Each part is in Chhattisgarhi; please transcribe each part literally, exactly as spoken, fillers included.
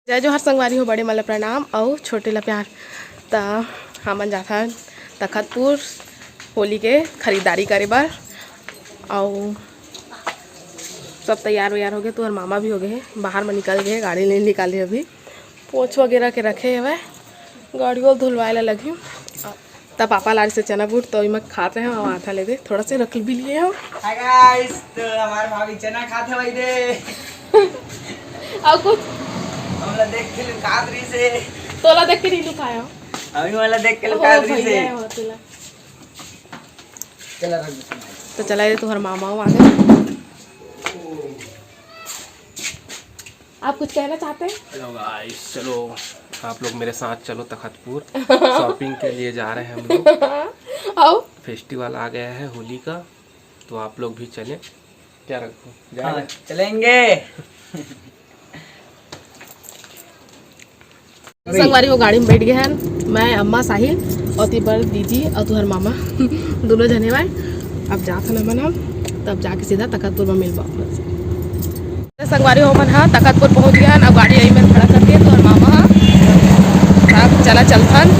जय जोहार संगवारी हो, बड़े मन ला प्रणाम अउ छोटे ला प्यार। त हमन जाथन तखतपुर होली के खरीदारी करे बर, अउ सब तैयार वैयार हो गए, तुहर मामा भी हो गए हे, बाहर में निकल गए, गाड़ी नहीं निकाले अभी, पोछ वगैरह के रखे हवय, गाड़ी वो धुलवाए ला लगही। त पापा लारिस हे चना बूट, तो इमा खात रहे हो, आधा ले दे, थोड़ा से रख भी लिए हो। हाय गाइस, तो हमारे भाभी चना खात हवय दे। अउ कुछ? हमला देख के लुकात रहिस हे। तोला देख के नहीं लुकाया। अभी वाला देख के ओ लुकात रहिस हे। भैया हो तोला। चला रख दे। तो चला ये तुहर मामा आ गए। आप कुछ कहना चाहते हैं? हेलो गाइस, चलो आप लोग मेरे साथ चलो तखतपुर। शॉपिंग के लिए जा रहे हैं हम लोग। आओ। फेस्टिवल आ गया है होली का, तो आप लोग भी चलें। क्या रखूं? हाँ, जाएगा? चलेंगे। संगवारी वो गाड़ी में बैठ गए हैं, मैं, अम्मा, साहिल और ती बर दीदी और तुहर मामा दोनों जने भाई। अब जात हन हमन, अब तब जाके सीधा तखतपुर में मिलबो। संगवारी हो मन हा तखतपुर पहुंच गए हैं। अब गाड़ी यही में खड़ा करके तुहर मामा हा, अब चला चलथन।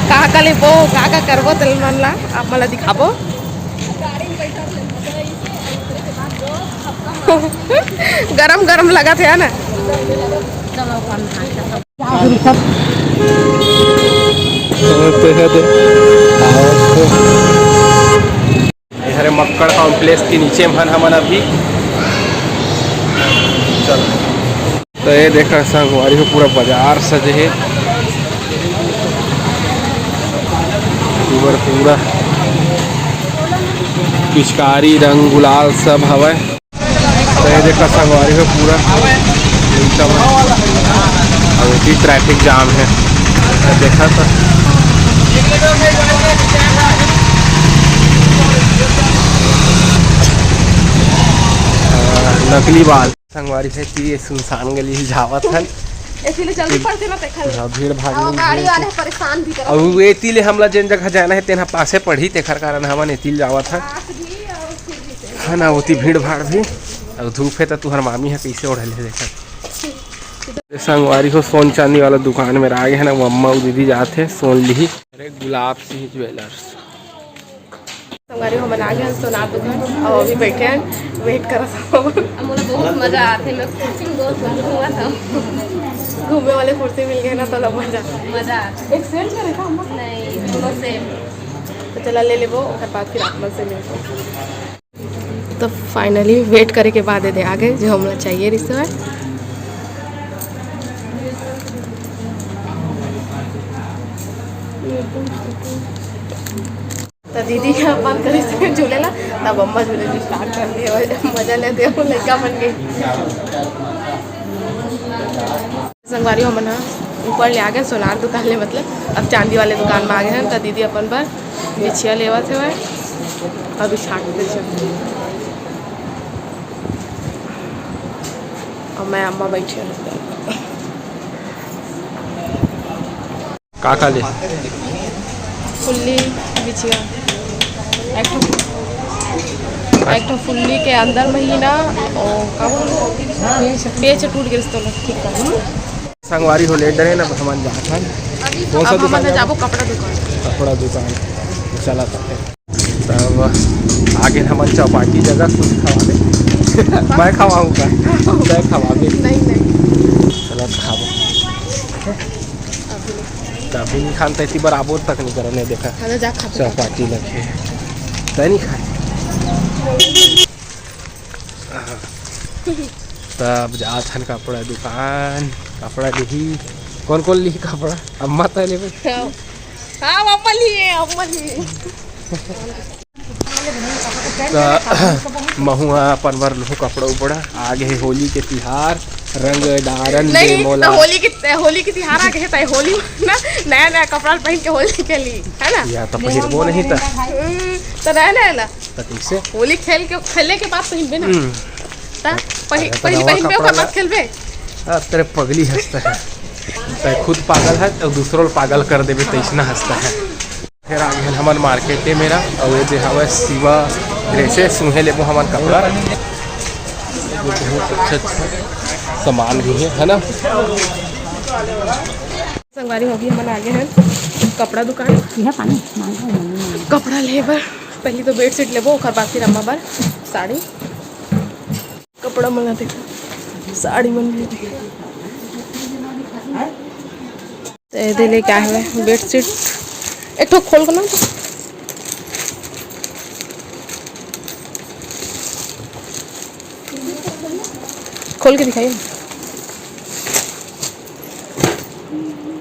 का का लेबो, का का करबो, तेल मन ला आप मन ला दिखाबो। गरम गरम लगत हे ना। ये हरे मक्कड़ कॉम्प्लेक्स के नीचे में हन हमन अभी। चल। तो ये देखा संगवारी हो, पूरा बाजार सजे हे। ऊपर पूरा पिचकारी, रंग गुलाल सब हवय। तो ये देखा संगवारी हो, पूरा एकदम अभी ट्रैफिक जाम है। तो देखा तो नकली बाल। संगवारी हो, ती ये सुनसान गली ही जावत हन। इसीलिए जल्दी पड़ते ना देखा। हाँ, भीड़ भाड़ अब में गाड़ी भीड़ वाले से। परेशान भी करत। अब ये ती ले हमला जेन जगह जाना है, तेन ह पासे पड़ही, तेखर कारण हमन एती ले जावत हन। पास भी और फिर भी से। है ना, ओती भीड़ भाड़ भी। अब धूप है, तो तुहर मामी है, कैसे ओढ़ले देखा। संगवारी हो, सोन चांदी वाला दुकान में आ गए हैं ना, वो अम्मा अउ दीदी जात हे, सोन लिही। अरे, गुलाब सिंह ज्वेलर्स। संगवारी हो, हमन आ गए हैं सोनार दुकान, अउ अभी बैठे हैं, वेट करत हन। अब मोला बहुत मजा आथे, मैं कुर्सी में बहुत घूमत हूँ। घूमे वाले कुर्सी मिल गए ना, तो अलग मजा। मजा आथे। एक सेम करे का अम्मा? नहीं, दोनों सेम। तो चला ले लेबो, ओकर बाद फिर आप मन से मिलबो। तो फाइनली वेट करे के बाद ये दे आ गए, जो हमला चाहिए रिहिस हे। तो दीदी ह बंद करिस हे झूले ला, तब अम्मा झूले जो स्टार्ट कर दिए, मजा लेते हो, लइका बन गई। संगवारी हो, हमन ह ऊपर ले आ गए सोनार दुकान ले, मतलब अब चांदी वाले दुकान में आ गए हैं। तो दीदी अपन बर बिछिया लेवत हवय, अभी छाट दे छाट। और मैं अम्मा बैठी हूँ। का का ले? फुल्ली बिछिया, एक ठो, एक ठो फुल्ली के अंदर में ही ना, ओ, का बोलथे? पेच टूट गए तो ठीक है। संगवारी हो, लेट डरे ना, हमन जात हन। कौन सा अब हमन दुकान जाबो? जाबो कपड़ा दुकान। कपड़ा दुकान। चला तो फिर। तब आगे हमन चौपाटी जगह कुछ खवाबे। मैं खवाऊंगा। मैं खवाबे। नहीं, नहीं। चला खाबो। अभी नहीं। तभी नहीं खान तैती बराबर तक नहीं करने देखा। खाना जा खा। चौपाटी लगे। तै नहीं खाए। तब जात हन कपड़ा दुकान, कपड़ा लिही। कौन कौन लिही कपड़ा? अम्मा तो लेबे। हाँ, हाँ, अम्मा लिही, अम्मा लिही। त महू ह अपन बर लुहूं कपड़ा उपड़ा। आगे हे होली के तिहार, रंग डारन दे नहीं, मोला। तो होली के, होली के तिहार आगे हे, त होली में ना नया नया कपड़ा पहन के होली खेली, है ना? या तो पहिरबो नहीं त। हम्म, तो नया नया ला। त कैसे? होली खेल के, खेले के बाद पहिनबे ना। हम्म। त पहि-, अरे, त पहिली नवा पहिनबे, कपड़ा ओकर बाद ला। खेलबे। अब तेरे पगली हंसता है। तै खुद पागल है, तो दूसरों ल पागल कर देबे, तैसना हंसता है। फिर आ गए हमन मार्केट में ना, और ये दे हवे शिवा ड्रेसेस, उहे लेबो हमन कपड़ा। बहुत अच्छा, अच्छा। सामान भी है, है ना। संगवारी हो गई, हमन आगे हैं कपड़ा दुकान। यह पानी मांगो, मम्मी मांगो। कपड़ा लेबर, पहली तो बेडशीट लेबो, ओकर बाद फिर अम्मा बर साड़ी। कपड़ा मन ला देखो, साड़ी मन भी देखो। तो ये दे ले क्या है, बेडशीट एक ठो खोल के ना, खोल के दिखाइए।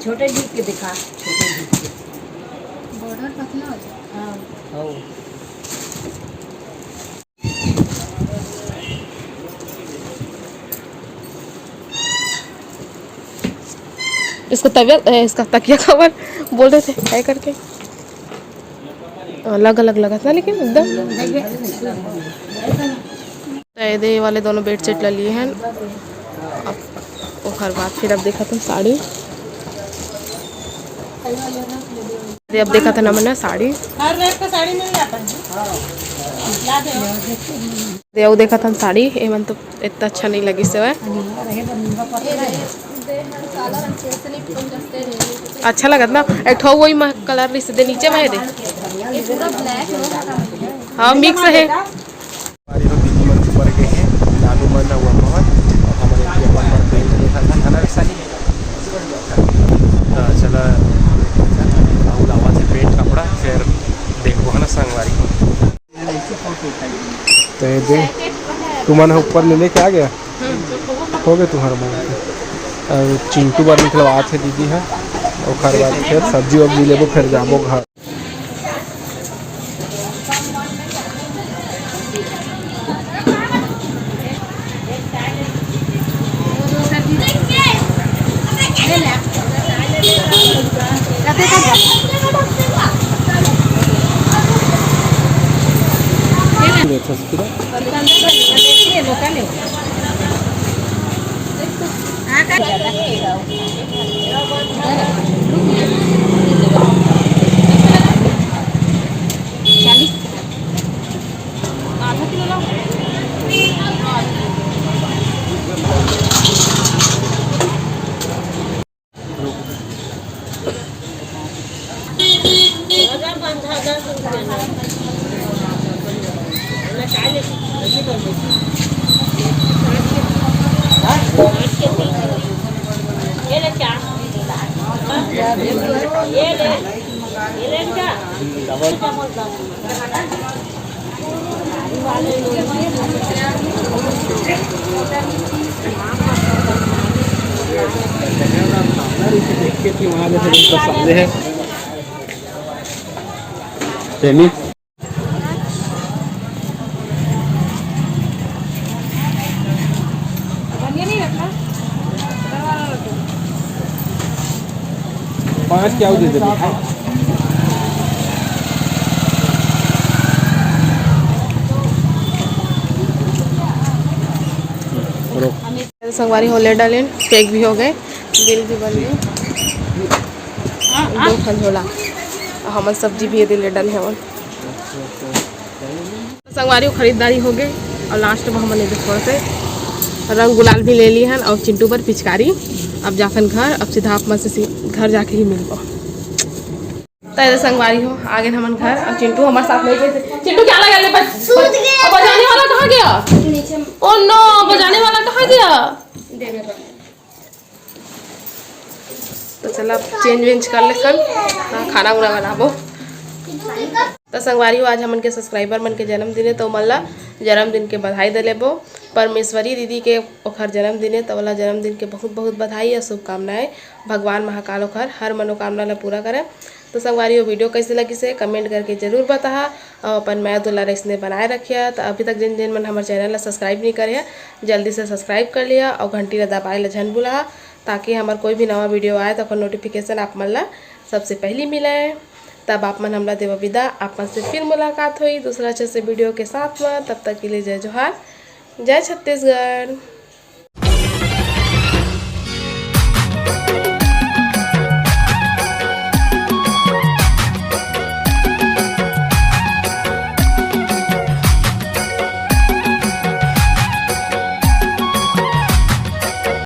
छोटे जीप के दिखा, छोटे जीप के। बॉर्डर पतला हो जाए। हाँ। इसको तविया, ए, इसका तकिया कवर बोल रहे थे, ऐ करके अलग अलग लगत ना, लेकिन एकदम। तो ये दे वाले दोनों बेडशीट ला लिए हैं। अब ओकर बाद फिर अब देखत हन साड़ी। ये अब देखत हन हमन साड़ी। हर रेट का साड़ी मिल जाता है। ला दे। ये अब देखत हन साड़ी, एमन तो इतना अच्छा नहीं लगिस हवय। अच्छा लगत ना, एक ठो वही म-, कलर रिस दे नीचे में है दे। हाँ, मिक्स है। हमारी तो दीदी मन ऊपर गए हैं, नानू मन अउ अम्मा मन, और हमारे लिए अपन बर पेंट देखा था, है ना, वैसा ही। हाँ, चला, राहुल आवा थे पेंट कपड़ा, फिर देखो, है ना, संगवारी हो। तो ये दे, तुमन ह ऊपर ले लेके आ गया, हो गए तुम्हारा मन। और चिंटू बर निकलवा थे दीदी है, ओकर बाद फिर सब्जी वब्जी लेबो, फिर जाबो घर। प्रेमी। पाँच क्या दे दे मिठाई। संगवारी हो ले डालेन, केक भी हो गए, बिल भी बन गए, दो ठन झोला, हमन सब्जी भी ये दे ले डाले हवन। संगवारी हो खरीदारी हो गए और लास्ट में हमन एदे थोड़ा से रंग गुलाल भी ले लिए हन और चिंटू बर पिचकारी। अब जाथन घर, अब सीधा आप मन से सी-, घर जाके ही मिलबो। तो एदे संगवारी हो, आ गए हमन घर और चिंटू हमारे साथ नहीं गए थे। चिंटू क्या लगा ले बस? सूत गया। अब बजाने वाला कहाँ गया? नीचे। ओ नो, बजाने वाला कहाँ गया? तो चला, अब चेंज वेंज कर ले सन, हाँ, खाना उना बनाबो। तो संगवारी हो, आज हमन के सब्सक्राइबर मन के जन्मदिन है, तो ओमन ला जन्मदिन के बधाई दे लेबो। परमेश्वरी दीदी के ओखर जन्मदिन है, तो ओला जन्मदिन के बहुत बहुत बधाई और शुभकामनाएं। भगवान महाकाल ओखर हर मनोकामना ला पूरा करे। तो संगवारी हो, वीडियो कैसे लगिस हे कमेंट करके जरूर बताहा और अपन मया दुलार अइसने बनाए रखिया। तो अभी तक जिन जिन मन हमर चैनल ला सब्सक्राइब नहीं करे हे, जल्दी से सब्सक्राइब कर लिया और घंटी ला दबाए ला झन भुलाहा, ताकि हमर कोई भी नवा वीडियो आए तो ओकर नोटिफिकेशन आप मन ला सबसे पहली मिले। तब आप मन हमला देवा विदा, आप मन से फिर मुलाकात होई दूसरा अच्छे से वीडियो के साथ में। तब तक के लिए जय जोहार, जय छत्तीसगढ़।